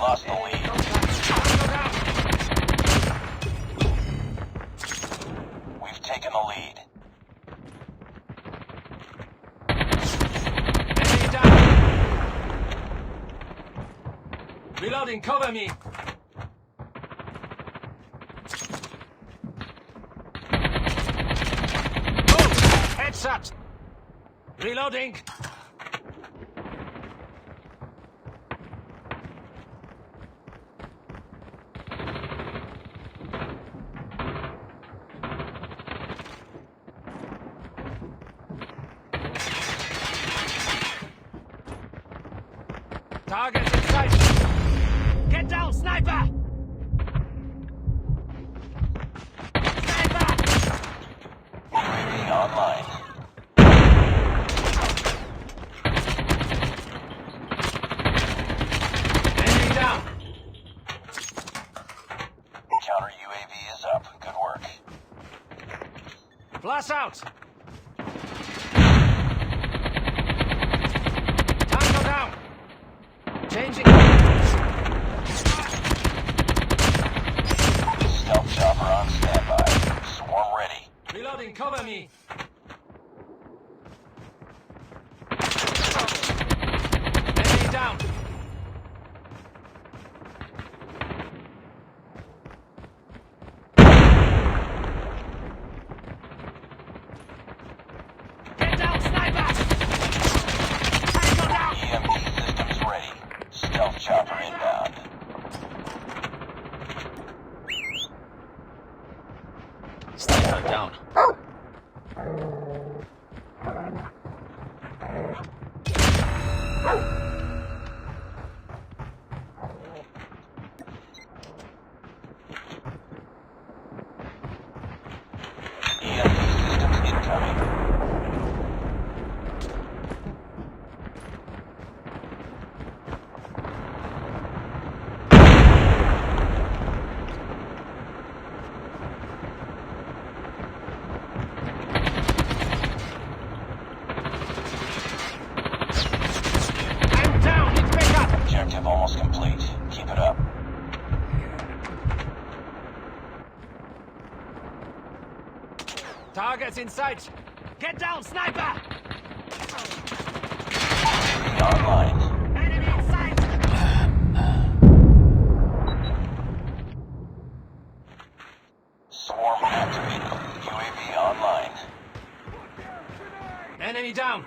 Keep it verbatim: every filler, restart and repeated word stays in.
Lost the lead. We've taken the lead. Enemy down. Reloading, cover me. Oh, headshot. Reloading. Targets in sight. Get down, sniper! Sniper! U A V online. Enemy down. Counter U A V is up. Good work. Flash out! Tango down! Changing. Stealth chopper on standby. Swarm ready. Reloading, cover me. Enemy down. Get down, sniper! Tango down! E M P systems ready. Stealth chopper inbound. Sniper down. E M P systems incoming. I'm down. Need backup. Objective almost complete. Keep it up. Targets in sight. Get down, sniper! Online. Enemy in sight! Swarm activated. U A V online. Enemy down!